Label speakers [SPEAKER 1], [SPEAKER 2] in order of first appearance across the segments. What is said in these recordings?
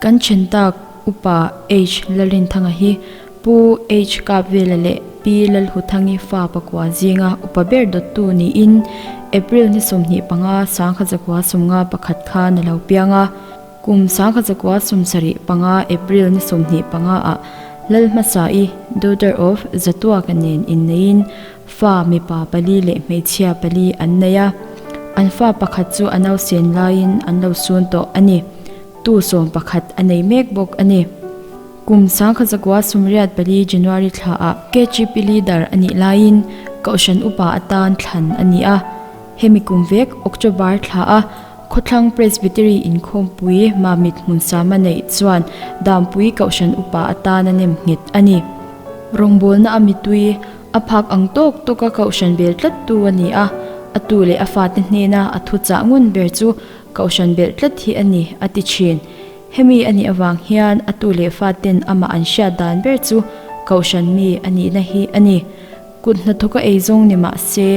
[SPEAKER 1] Kan then tak Upa H Lalrinthanga hi Pu H Kapvela leh Pi Lalhuthangi fa pakua zinga upa ber dawttu niin April ni 25 1951 khan a lo piang a. Kum 1975 April ni 25 ah Lal hmasa-i daughter of Zatuaka nen inneiin fa mipa pali leh hmeichhia pali an nei a. An fa pakhat chu a nausen laiin an lo sun tawh a ni. Tu 11 a nei mek bawk a ni. Kum 1984 January thla ah KGP leader a nih laiin Kohhran upa atan thlan a ni a. Hemi kum vek October thla a Khawthlang Presbytery inkhawmpui Mamit Hmunsama neih chuan Dampui Kohhran upa atan a nem nghet a ni. Rawngbawlna a mitui a phak ang tawk tawka Kohhran bel tlattu a ni a, a tu leh a fate hnena a thuchah ngun ber chu Kohhran belh tlat hi a ni, a ti thin. Hemi a nih avang hian a tu leh fa ten amah an hriat dan ber chu Kohhran mi a nihna hi a ni. Kut hnathawka eizawng ni mah se,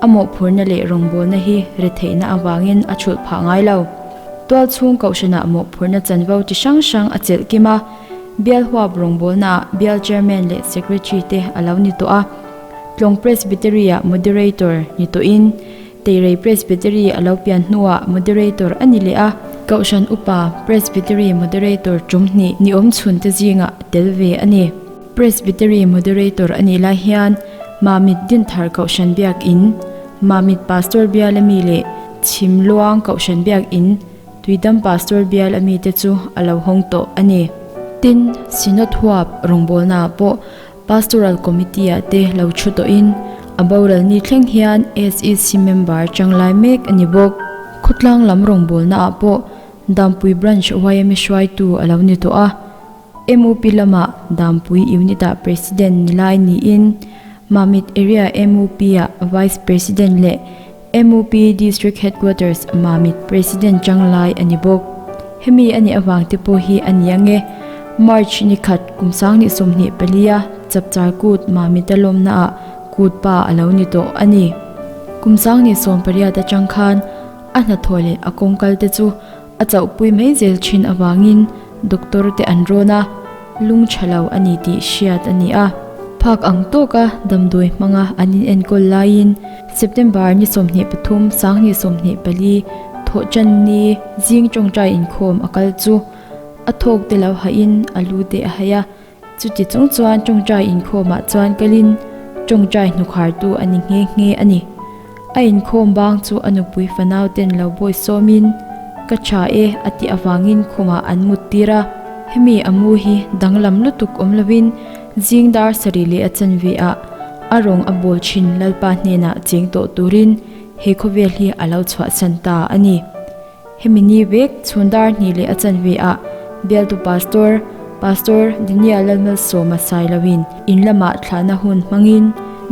[SPEAKER 1] a mawhphurhna leh rawngbawlna hi retheihna avangin a chhulh phah ngai lo. Tualchhung Kohhranah mawhphurhna chanvo chi hrang hrang a chelh kim a, Bial huap rawngbawlnaah Bial Chairman leh Secretary te a lo ni tawh a, Tlawng Presbytery-ah Moderator ni tawhin, Teirei Presbytery a lo pian hnuah Moderator a ni leh a, Kohhran Upa Presbytery Moderator tum hnih ni awm chhun te zingah a tel ve a ni. Presbytery Moderator a nih lai hian Mamit Dinthar Kohhran Biakin, Mamit Pastor Bial ami leh Chhimluang Kohhran Biakin, Tuidam Pastor Bial ami te chu a lo hawng tawh a ni. Tin, Synod huap rawngbawlnaah pawh Pastoral Committee ah te lo thu tawhin a boral ni thleng hian SEC member changlai mek a ni bawk. Khawtlang lam rawngbawlna ah pawh Dampui Branch yma hruaitu a lo ni tawh a, MUP lamah Dampui Unit ah President ni lai niin Mamit Area MUP ah Vice President leh MUP District Headquarters Mamit President changlai a ni bawk. Hemi a nih avang te pawh hi a ni ang e. March ni khat kum 2024 a Chapchar Kut Mamit a lawmna ah Kut pa a lo ni tawh a ni. Kum 2008 atang khan a hnathawh leh a kawngkal te chu a chauhpui mai zel thin avangin doctor te an rawn a, lung tha lo a ni tih hriat a ni a. Phak ang tawka damdawi hmanga an inenkawl laiin September ni 23, 2024 thawhtan ni zing tawngtai inkhawm a kal chu a thawk te lo hahin a lu te a hai a, chuti chung chuan tawngtai inkhawmah chuan kalin tawngtai hnukhartu a ni nghe nghe a ni. A inkhawm bang chu a nupui fanau ten lo bawi sawmin, Ka tha e a tih avangin khumah an mut tir a. Hemi a mu hi danglam lutuk awm lovin zing dar sarih leh a chanve ah a rawng a bawl thin Lalpa hnenah cheng tawh turin he khawvel hi a lo chhuahsan ta a ni. Hemi ni vek chhun dar hnih leh a chanve ah bialtu Pastor, Pastor Daniel Lalmalsawma Sailoin in lamah thlahna hun hmangin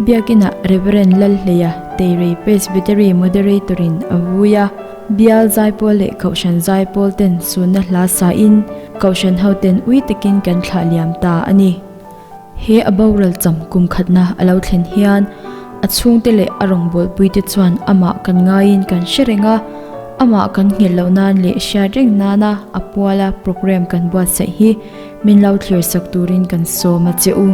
[SPEAKER 1] Biakinah Reverend Lalhleia Teirei Presbytery Moderator-in a vui a. Bial zaipawl leh Kohhran zaipawl ten sunna hla sain Kohhran ho ten ui takin kan thlah liam ta a ni. He a boral cham kum khatna a lo thlen hian a chhungte leh a rawngbawlpuite chuan amah kan ngaiin kan hre reng a, amah kan nghilh loh nan leh hriat reng nana a puala programme kan buatsaih hi min lo thlirsak turin kan sawm a che u.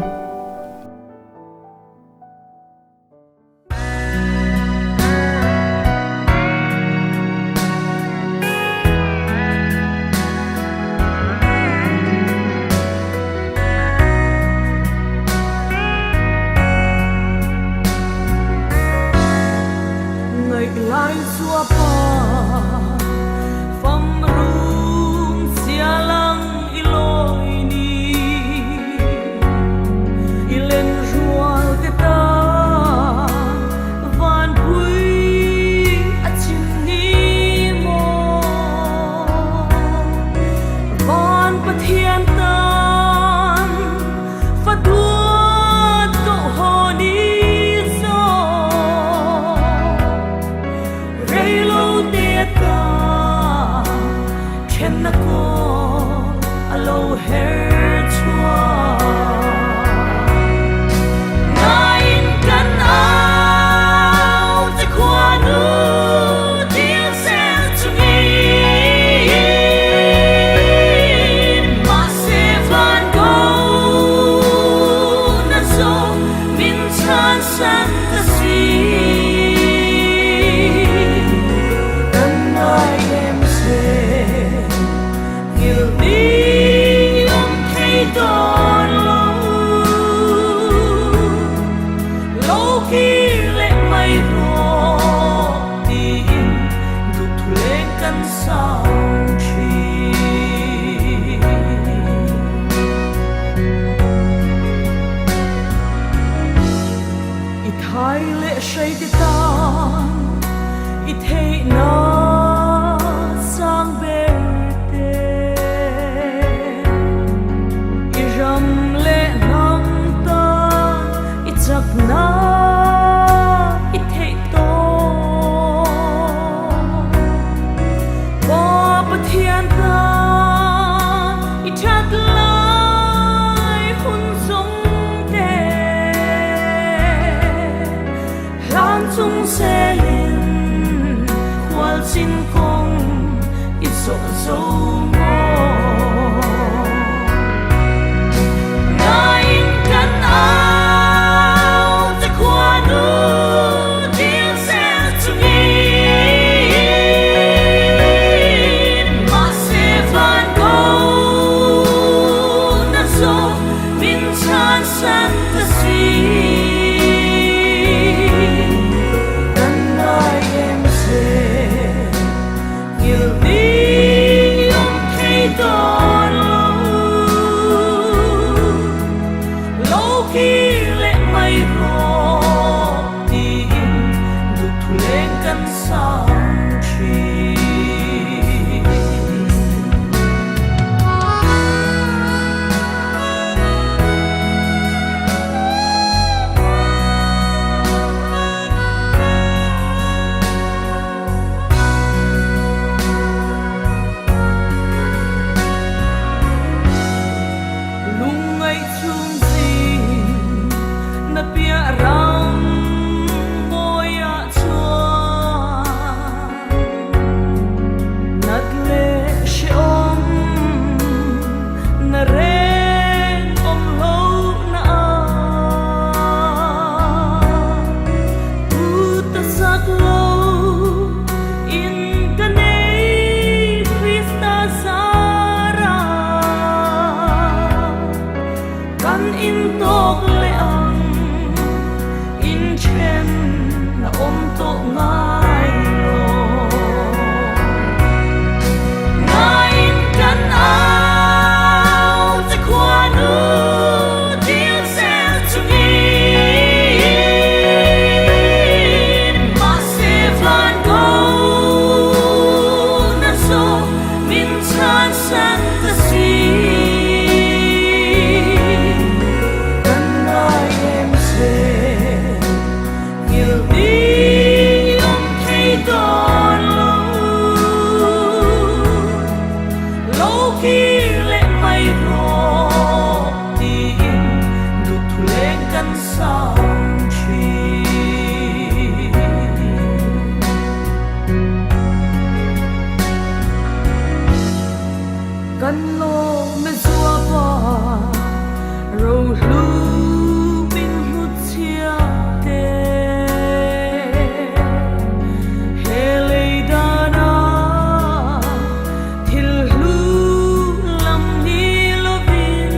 [SPEAKER 2] tawh zo maw? Ngaiin kan au che khuanu dil zel chungin mahse van ko na zawk min chhan san ta si. Kan ngai em che nghilh ni awm thei dawn lo. Lo kir leh mai rawh tiin duhthu leng kan sang thin. Lungngaih chhung zing na piah ram mawiah chuan nat leh hrehawm na reng awm lo na a pu ta zak lo in ka nei Krista zara kan in tawk leh ang in then a awm tawh ngai lo. Ngaiin kan au che khuanu dil zel chungin mahse van ko na zawk min chhan san ta si. Kan ngai em che nghilh ni awm thei dawn lo. Lo kir leh mai rawh tiin duhthu leng kan sang thin. Kan lawm e zuapa rohlu min hnutchhia te. He lei dana thil hlu lam ni lovin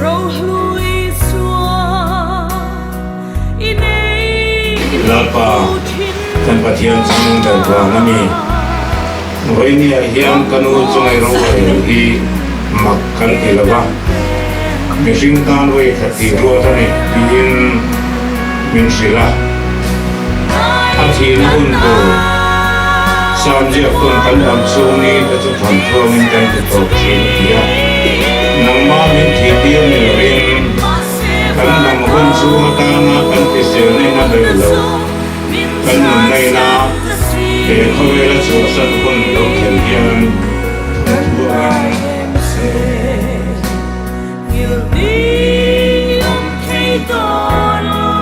[SPEAKER 2] rohlu Isua i nei
[SPEAKER 3] Lalpa, kan Pathian chhung ber vang a ni. Vawinia hian ka nu chungai rorel hi mak kan ti lo va, mihring tan vawi khat tih ruat a ni tiin min hrilh a. A thihna hun tur Samziak chuan kan dam chhung ni te chu thawnthuangin kan ti tawp thin a ti a. Nangmah min thih tir ni lovin kan dam hun chhung atana kan tiselna in a daih lo. Kan nunnaina he khawvela chhuahsan hun lo thlen hian thawnthuangin kan lo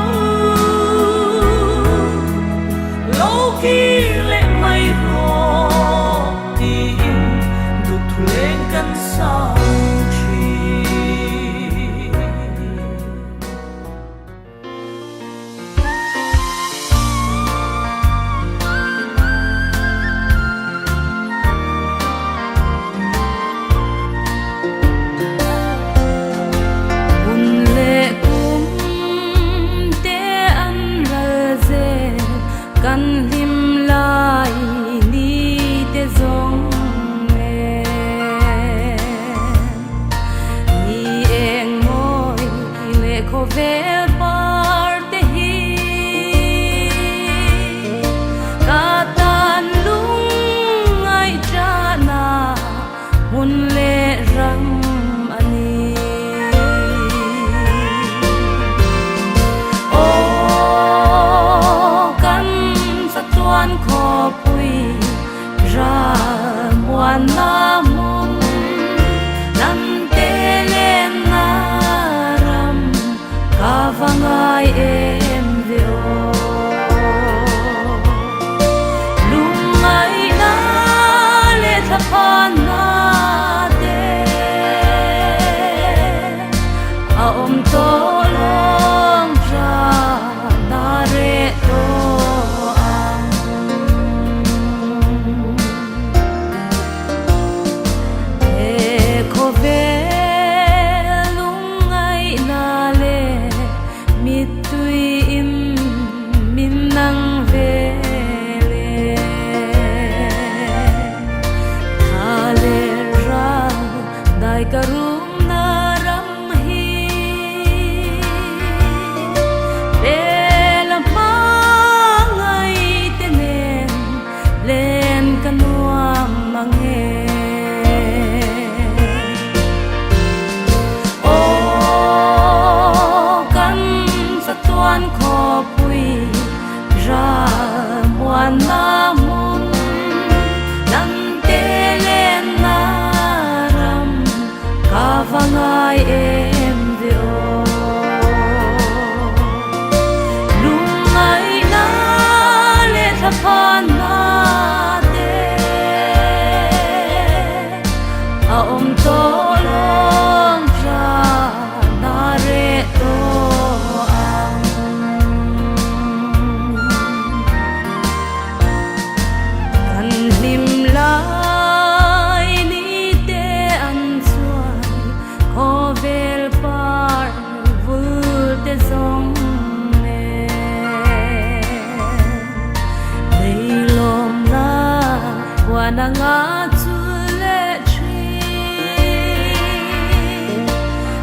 [SPEAKER 2] Huan anga chul leh thin.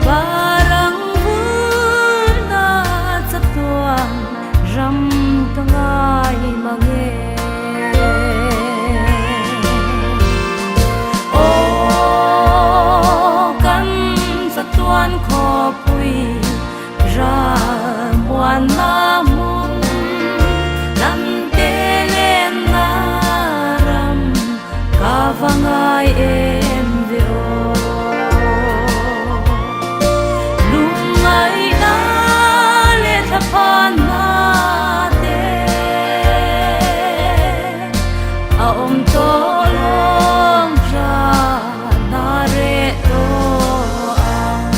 [SPEAKER 2] Parang vurna chatuan ram ka ngai mang e. Aw kan chatuan khawpui ral muanna hmun hnamte lenna ram ka va ngai em ve aw. Lungngaihna leh thlaphanna te a awm tawh lawm hra na reh tawh ang.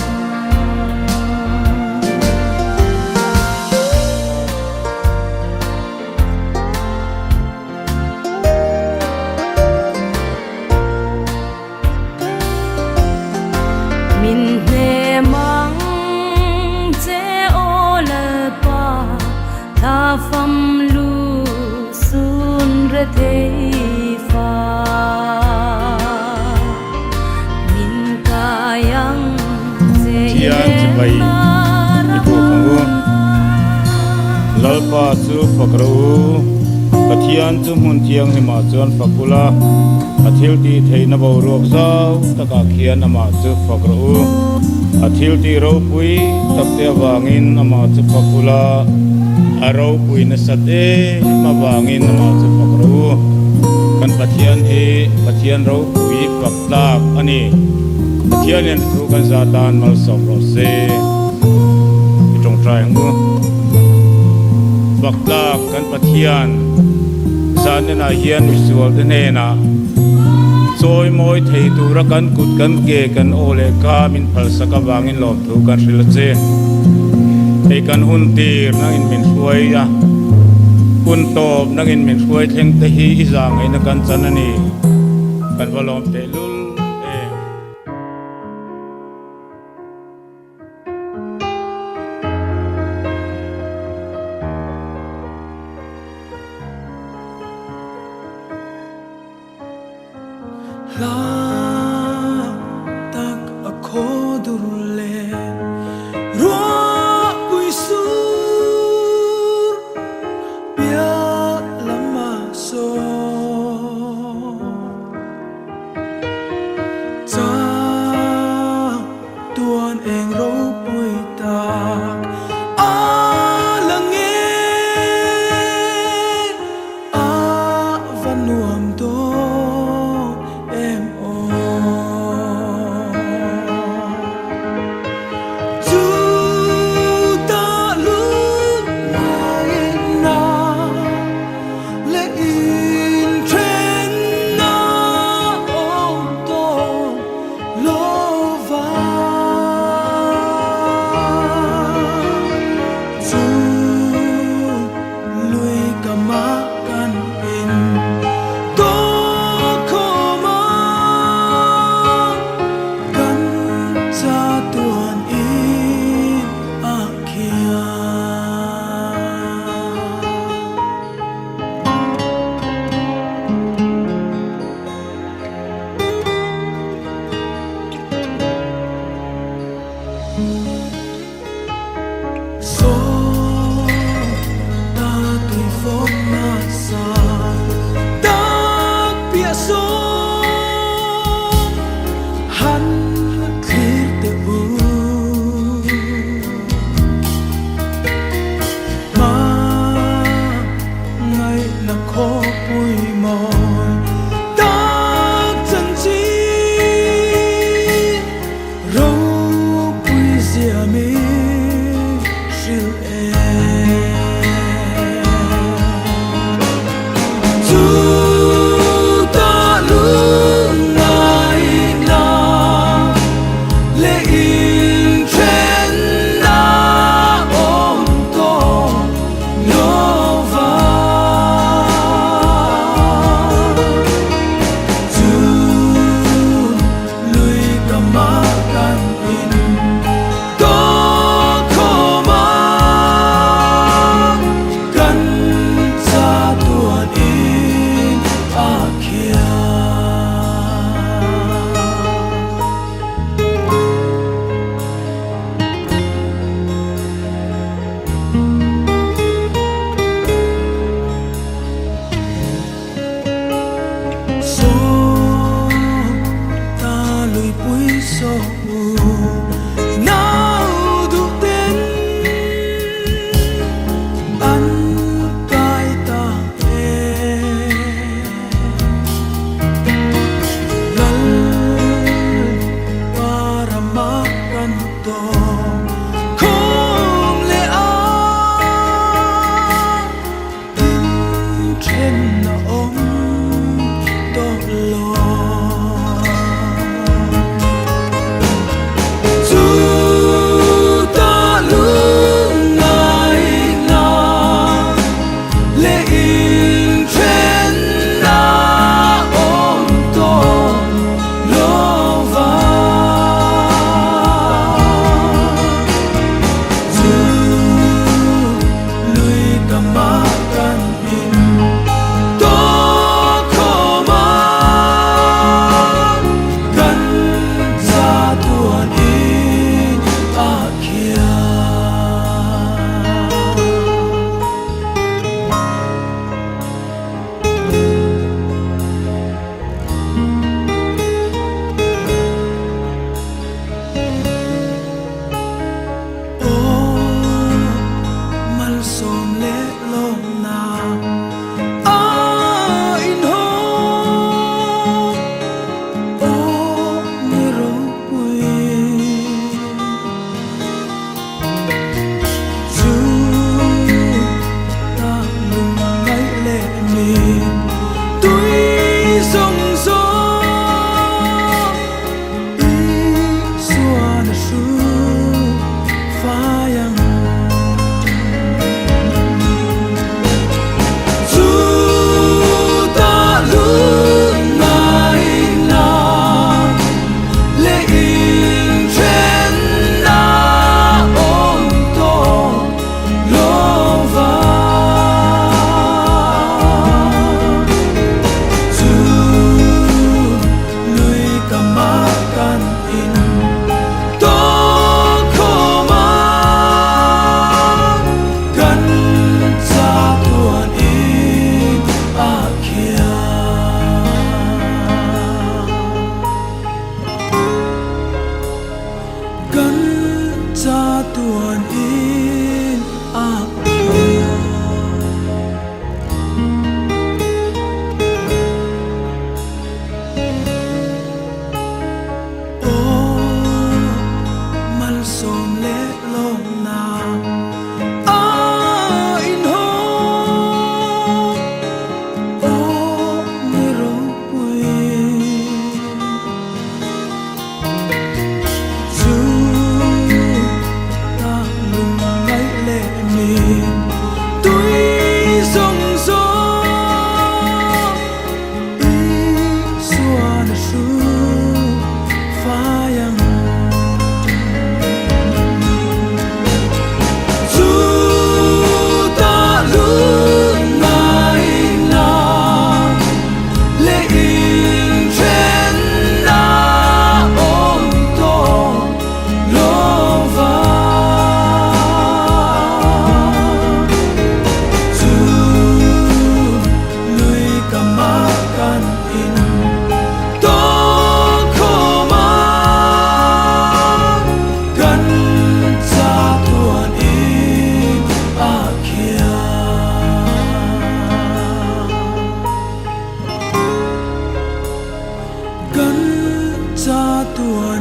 [SPEAKER 2] Min hnem ang che aw Lalpa, thla fam lu sun re thei fa. Min kai ang che i
[SPEAKER 3] Pathian chibai
[SPEAKER 2] lenna
[SPEAKER 3] i buk ang u.
[SPEAKER 2] ramah.
[SPEAKER 3] Lalpa chu fak rawh u. Pathian chu hmun thianghlimah chuan fak ula, a thil tih theihna boruak zau takah khian amah chu fak rawh u. A thil tih ropui takte avangin amah chu fak ula, a ropui nasat em avangin amah chu fak rawh u. Kan Pathian hi Pathian ropui fak tlak a ni. Pathianin a thu kan za tan malsawm rawh se. I tawngtai ang u. Fak tlak kan Pathian zanenah hian misualte hnenah chawi mawi thei tura kan kut kan ke kan aw leh ka min phalsak avangin lawmthu kan hrilh a che. Hei kan hun tir nangin min hruai a, hun tawp nangin min hruai thleng te hi i zangaihna kan chan a ni. Kan va lawm tehlul em.
[SPEAKER 4] Hla tak a khaw dur leh ruahpui sur piah lamah sawn. Chang tuan eng ropui tak a lang e, a va nuam dawn em aw. hru fai ang. Chutah lut ngaihna leh inthenna awm tawh lo va. Chu lui ka mah kan in tawn khawm a, kan chatuan in a khian. Kan chatuan.